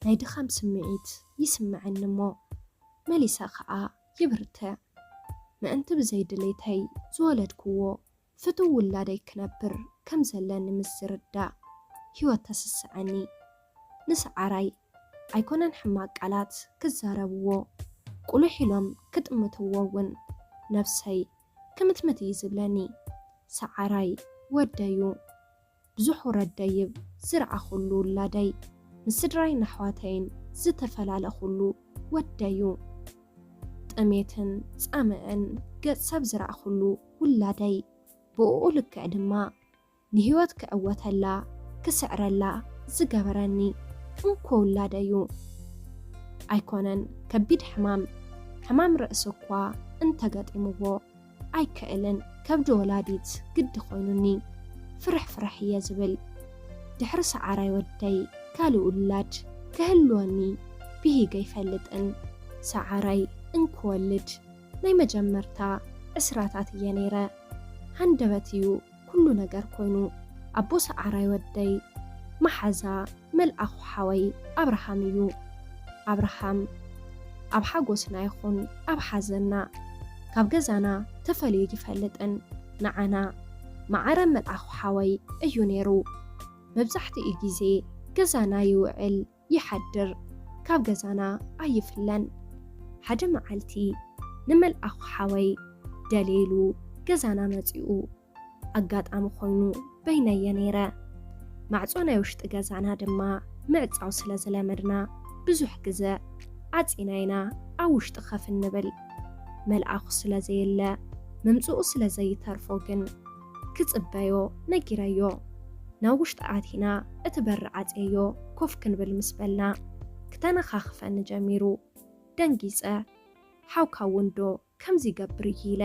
ናይ ድኻም ስምዒት ይስምዐኒ እሞ፣ መሊሰ ኸኣ ይብርትዕ። ምእንቲ ብዘይ ድሌተይ ዝወለድክዎ ፍቱው ውላደይ ክነብር ከም ዘለኒ ምስ ዝርዳእ፣ ህይወት ተስስዐኒ። ንሰዓራይ ኣይኮነን ሕማቕ ቃላት ክዛረብዎ፣ ቁሉሕ ኢሎም ክጥምትዎ እውን ነብሰይ ክምትምት እዩ ዝብለኒ። ሰዓራይ ወደዩ። ብዙሕ ውረድ ደይብ ዝረኣኹሉ ውላደይ፣ ምስ ስድራይን ኣሕዋተይን ዝተፈላለኹሉ ወደዩ። ጥሜትን ጻምእን ገጽ ሰብ ዝረኣኹሉ ውላደይ፣ ብእኡ ልክዕ ድማ ንህይወት ክዕወተላ ክስዕረላ ዝገበረኒ እንኮ ውላደዩ። ኣይኮነን ከቢድ ሕማም፣ ሕማም ርእሲ እኳ እንተገጢምዎ ኣይክእልን፣ ከብዲ ወላዲት ግዲ ኮይኑኒ፣ ፍርሕ ፍርሕ እየ ዝብል። ድሕሪ ሰዓራይ ወደይ ካልእ ውላድ ክህልወኒ ብሂገ ኣይፈልጥን። ሰዓራይ እንክወልድ ናይ መጀመርታ ዕስራታት እየ ነይረ። ሃንደበት እዩ ኩሉ ነገር ኮይኑ። ኣቦ ሰዓራይ ወደይ መሓዛ መልኣኹ ሓወይ ኣብርሃም እዩ። ኣብርሃም ኣብ ሓጎስና ይኹን ኣብ ሓዘንና ካብ ገዛና ተፈልዩ ይፈልጥን። ንዓና ማዕረ መልኣኹ ሓወይ እዩ ነይሩ። መብዛሕትኡ ግዜ ገዛና ይውዕል ይሓድር፣ ካብ ገዛና ኣይፍለን። ሓደ መዓልቲ ንመልኣኹ ሓወይ ደልየ ኢሉ ገዛና መጺኡ። ኣጋጣሚ ኮይኑ በይነየ ነይረ። ማዕጾ ናይ ውሽጢ ገዛና ድማ ምዕጻው ስለ ዝለመድና፣ ብዙሕ ግዘ ዓጺና ኢና ኣብ ውሽጢ ከፍ እንብል። መልኣኹ ስለ ዘየለ፣ ምምጽኡ ስለ ዘይተርፎ ግን ክጽበዮ ነጊረዮ። ናብ ውሽጢ ኣቲና እቲ በሪ ዓጽየዮ ኮፍ ክንብል ምስ በልና፣ ክተነኻኽፈኒ ጀሚሩ። ደንጊጸ። ሓውካ እውን ዶ ከምዚ ይገብር እዩ ኢለ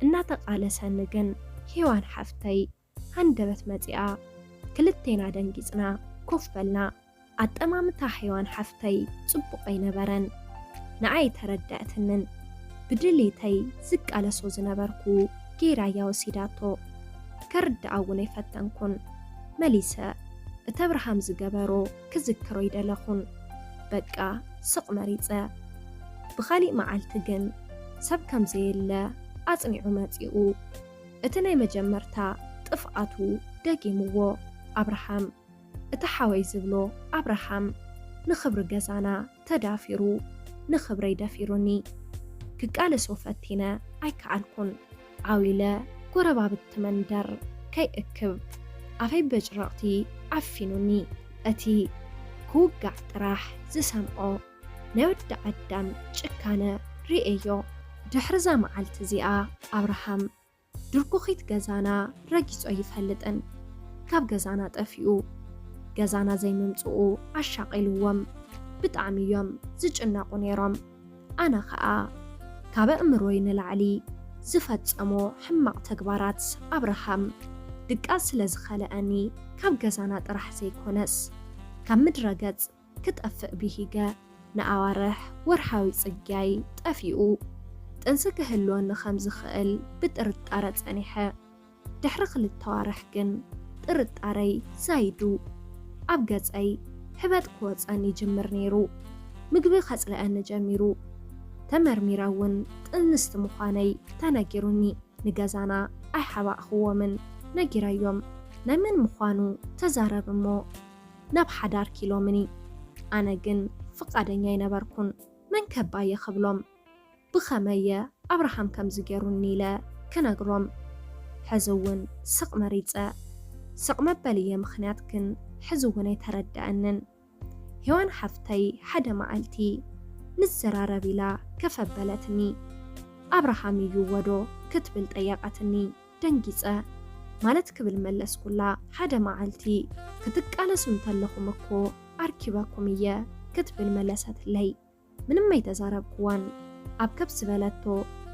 እናተቓለሰኒ ግን ሄዋን ሓፍተይ ሃንደበት መጺኣ። ክልቴና ደንጊጽና ኮፍ በልና። ኣጠማምታ ሄዋን ሓፍተይ ጽቡቕ ኣይነበረን። ንዓይ ተረዳእትንን ብድሌተይ ዝቃለሶ ዝነበርኩ ጌራያ ወሲዳቶ። ከርድኣ እውን ኣይፈተንኩን። መሊሰ እቲ ኣብርሃም ዝገበሮ ክዝክሮ ኣይደለኹን። በቃ ስቕ መሪጸ። ብኻሊእ መዓልቲ ግን ሰብ ከም ዘየለ ኣጽኒዑ መጺኡ። እቲ ናይ መጀመርታ ጥፍኣቱ ደጊምዎ። ኣብርሃም፣ እቲ ሓወይ ዝብሎ ኣብርሃም ንኽብሪ ገዛና ተዳፊሩ ንኽብረይ ደፊሩኒ። ክቃለሶ ፈቲነ ኣይከኣልኩን። ዓው ኢለ ጎረባብቲ መንደር ከይእክብ ኣፈይ በጭረቕቲ ዓፊኑኒ። እቲ ክውጋዕ ጥራሕ ዝሰምዖ ናይ ወዲ ኣዳም ጭካነ ርእየዮ። ድሕሪ እዛ መዓልቲ እዚኣ ኣብርሃም ድርኩኺት ገዛና ረጊጾ ኣይፈልጥን። ካብ ገዛና ጠፊኡ ገዛና ዘይምምጽኡ ኣሻቒልዎም ብጣዕሚ እዮም ዝጭነቑ ነይሮም። ኣነ ኸኣ ካብ ኣእምሮይ ንላዕሊ ዝፈጸሞ ሕማቕ ተግባራት ኣብርሃም ድቃስ ስለ ዝኸልኣኒ ካብ ገዛና ጥራሕ ዘይኮነስ ካብ ምድረ ገጽ ክጠፍእ ብሂገ። ንኣዋርሕ ወርሓዊ ጽግያይ ጠፊኡ ጥንሲ ክህልወኒ ከም ዝኽእል ብጥርጣረ ጸኒሐ። ድሕሪ ክልተ ኣዋርሕ ግን ጥርጣረይ ዛይዱ። ኣብ ገጸይ ሕበጥ ክወጸኒ ይጅምር ነይሩ። ምግቢ ከጽልኣኒ ጀሚሩ። ተመርሚረ እውን ጥንስቲ ምዃነይ ተነጊሩኒ። ንገዛና ኣይሓባእኽዎምን። ነጊረዮም ናይ መን ምዃኑ ተዛረብ እሞ ናብ ሓዳር ኪሎምኒ። ኣነ ግን ፍቓደኛ ኣይነበርኩን። መን ከባየ ክብሎም? ብኸመየ ኣብርሃም ከምዚ ገይሩኒ ኢለ ክነግሮም? ሕዚ እውን ስቕ መሪጸ። ስቕ መበልየ ምኽንያት ግን ሕዚ እውን ኣይተረድኣንን። ሄዋን ሓፍተይ ሓደ መዓልቲ ንዘራረብ ኢላ ከፍ ኣበለትኒ። ኣብርሃም እዩ ወዶ ክትብል ጠየቐትኒ። ደንጊጸ። ማለት ክብል መለስኩላ። ሓደ መዓልቲ ክትቃለሱ እንተለኹም እኮ ኣርኪበኩም እየ ክትብል መለሰትለይ። ምንም ኣይተዛረብኩዋን። ኣብ ከፍ ዝበለቶ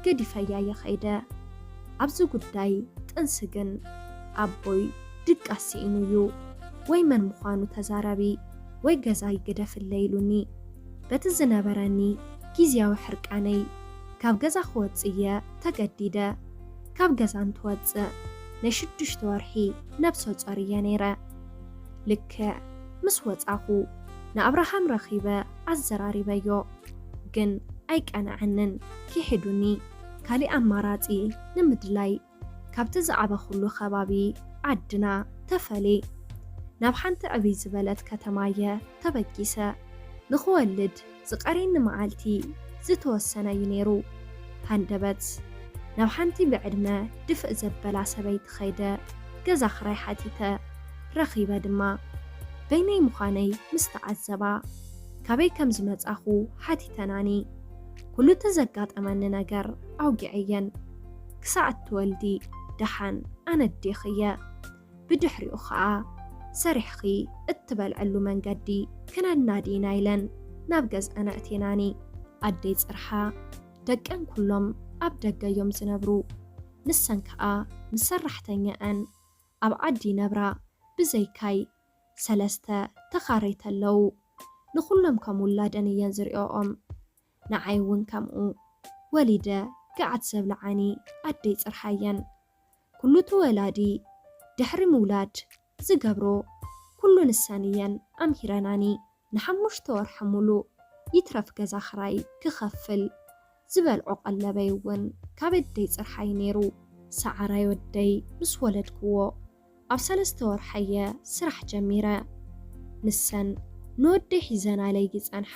ገዲፈያ እየ ኸይደ። ኣብዚ ጉዳይ ጥንሲ ግን ኣቦይ ድቃስ ስኢኑ እዩ። ወይ መን ምዃኑ ተዛረቢ ወይ ገዛይ ግደፍለይ ኢሉኒ። በቲ ዝነበረኒ ግዝያዊ ሕርቃነይ ካብ ገዛ ክወጽእ እየ ተገዲደ። ካብ ገዛ እንትወጽእ ናይ ሽዱሽተ ወርሒ ነብሰ ጾር እየ ነይረ። ልክዕ ምስ ወጻኹ ንኣብርሃም ረኺበ ኣዘራሪበዮ፣ ግን ኣይቀንዐንን፣ ኪሒዱኒ። ካሊእ ኣማራጺ ንምድላይ ካብቲ ዝዓበኹሉ ከባቢ ዓድና ተፈልየ። ናብ ሓንቲ ዕብይ ዝበለት ከተማየ ተበጊሰ። ንኽወልድ ዝቐርየኒ መዓልቲ ዝተወሰነ እዩ ነይሩ። ሃንደበት ናብ ሓንቲ ብዕድመ ድፍእ ዘበላ ሰበይቲ ኸይደ ገዛ ኽራይ ሓቲተ። ረኺበ ድማ። በይነይ ምዃነይ ምስ ተዓዘባ፣ ካበይ ከም ዝመጻኹ ሓቲተናኒ። ኩሉ እቲ ዘጋጠመኒ ነገር ኣውጊዐየን። ክሳዕ እትወልዲ ደሓን ኣነ ኣዴኺ እየ። ብድሕሪኡ ኸኣ ሰሪሕኺ እትበልዐሉ መንገዲ ክነናዲ ኢና ኢለን ናብ ገዝአን ኣእቴናኒ። ኣደይ ጽርሓ ደቀን ኩሎም ኣብ ደገ እዮም ዝነብሩ። ንሰን ከኣ ምስ ሰራሕተኛኣን ኣብ ዓዲ ይነብራ። ብዘይካይ ሰለስተ ተኻረይቲ ኣለዉ። ንኹሎም ከም ውላደን እየን ዝሪኦኦም። ንዓይ እውን ከምኡ። ወሊደ ገዓት ዘብልዓኒ ኣደይ ጽርሓ እየን። ኩሉ እቲ ወላዲ ድሕሪ ምውላድ ዝገብሮ ኩሉ ንሰን እየን ኣምሂረናኒ። ንሓሙሽተ ወርሒ ሙሉእ ይትረፍ ገዛ ኽራይ ክኸፍል ዝበልዖ ቀለበይ እውን ካብ ኣደይ ጽርሓይ ነይሩ። ሰዓራይ ወደይ ምስ ወለድክዎ ኣብ ሰለስተ ወርሐየ ስራሕ ጀሚረ። ንሰን ንወደይ ሒዘናለይ ይጸንሓ።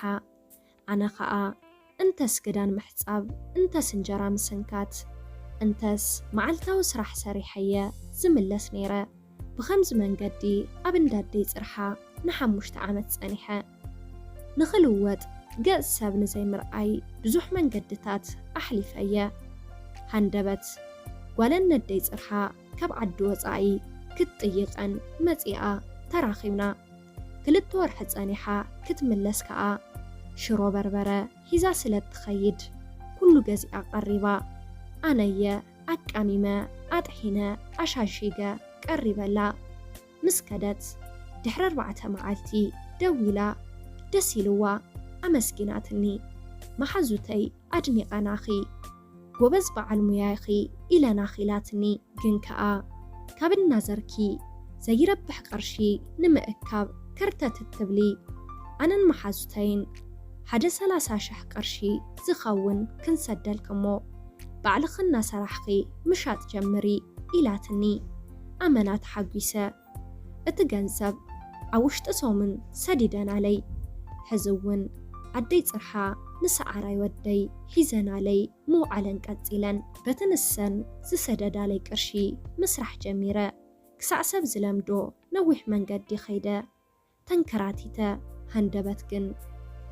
ኣነ ኸኣ እንተስ ክዳን ምሕጻብ፣ እንተስ እንጀራ ምስንካት፣ እንተስ መዓልታዊ ስራሕ ሰሪሐየ ዝምለስ ነይረ። ብኸምዚ መንገዲ ኣብ እንዳ ኣደይ ጽርሓ ንሓሙሽተ ዓመት ጸኒሐ። ንኽልወጥ ገጽ ሰብ ንዘይምርኣይ ብዙሕ መንገድታት ኣሕሊፈየ። ሃንደበት ጓለን ነደይ ጽርሓ ካብ ዓዲ ወጻኢ ክትጥይቐን መጺኣ ተራኺብና። ክልተ ወርሒ ጸኒሓ ክትምለስ ከኣ ሽሮ በርበረ ሒዛ ስለ እትኸይድ ኩሉ ገዚኣ ቀሪባ። ኣነየ ኣቃሚመ ኣጥሒነ ኣሻሺገ ቀሪበላ። ምስ ከደት ድሕሪ ኣርባዕተ መዓልቲ ደዊላ ደስ ኢልዋ ኣመስጊናትኒ። መሓዙተይ ኣድኒቐናኺ፣ ጎበዝ በዓል ሙያ ኢኺ ኢለናኺ ኢላትኒ። ግን ከኣ ካብ እናዘርኪ ዘይረብሕ ቅርሺ ንምእካብ ከርተት እትብሊ፣ ኣነን መሓዙተይን ሓደ ሰላሳ ሽሕ ቅርሺ ዝኸውን ክንሰደልኪ እሞ ባዕልኺ እናሰራሕኺ ምሻጥ ጀምሪ ኢላትኒ። ኣመና ተሓጒሰ። እቲ ገንዘብ ኣብ ውሽጢ ሰሙን ሰዲደናለይ። ሕዚ እውን ኣደይ ጽርሓ ንሰዓራይ ወደይ ሒዘናለይ ምውዓለን ቀጺለን። በቲ ንሰን ዝሰደዳለይ ቅርሺ ምስራሕ ጀሚረ። ክሳዕ ሰብ ዝለምዶ ነዊሕ መንገዲ ኸይደ ተንከራቲተ። ሃንደበት ግን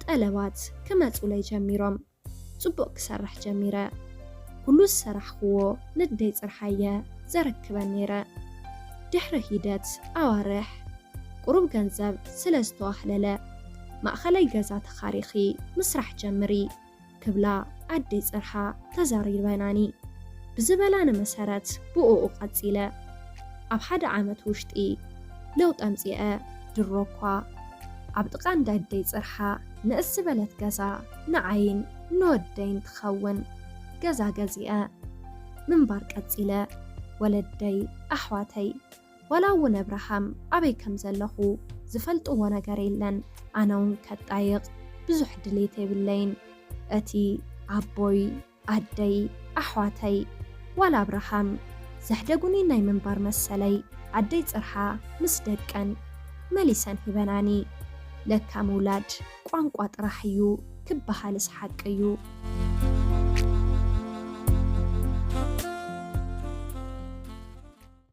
ጠለባት ክመጹለይ ጀሚሮም። ጽቡቕ ክሰርሕ ጀሚረ። ኩሉ ዝሰራሕክዎ ነደይ ጽርሓየ ዘረክበን ነይረ። ድሕሪ ሂደት ኣዋርሕ ቁሩብ ገንዘብ ስለ ዝተዋህለለ፣ ማእኸላይ ገዛ ተኻሪኺ ምስራሕ ጀምሪ ክብላ ኣደይ ጽርሓ ተዛሪበናኒ። ብዝበላኒ መሰረት ብኡኡ ቀጺለ። ኣብ ሓደ ዓመት ውሽጢ ለውጢ ኣምጺኤ። ድሮ እኳ ኣብ ጥቓ እንዳ ኣደይ ጽርሓ ንእስ ዝበለት ገዛ ንዓይን ንወደይን ትኸውን ገዛ ገዚአ ምንባር ቀጺለ። ወለደይ፣ ኣሕዋተይ፣ ዋላ እውን ኣብርሃም ኣበይ ከም ዘለኹ ዝፈልጥዎ ነገር የለን። ኣነ እውን ከጣይቕ ብዙሕ ድሌት የብለይን። እቲ ኣቦይ፣ ኣደይ፣ ኣሕዋተይ፣ ዋላ ኣብርሃም ዘሕደጉኒ ናይ ምንባር መሰለይ ኣደይ ጽርሓ ምስ ደቀን መሊሰን ሂበናኒ። ለካ ምውላድ ቋንቋ ጥራሕ እዩ ክበሃልስ ሓቂ እዩ።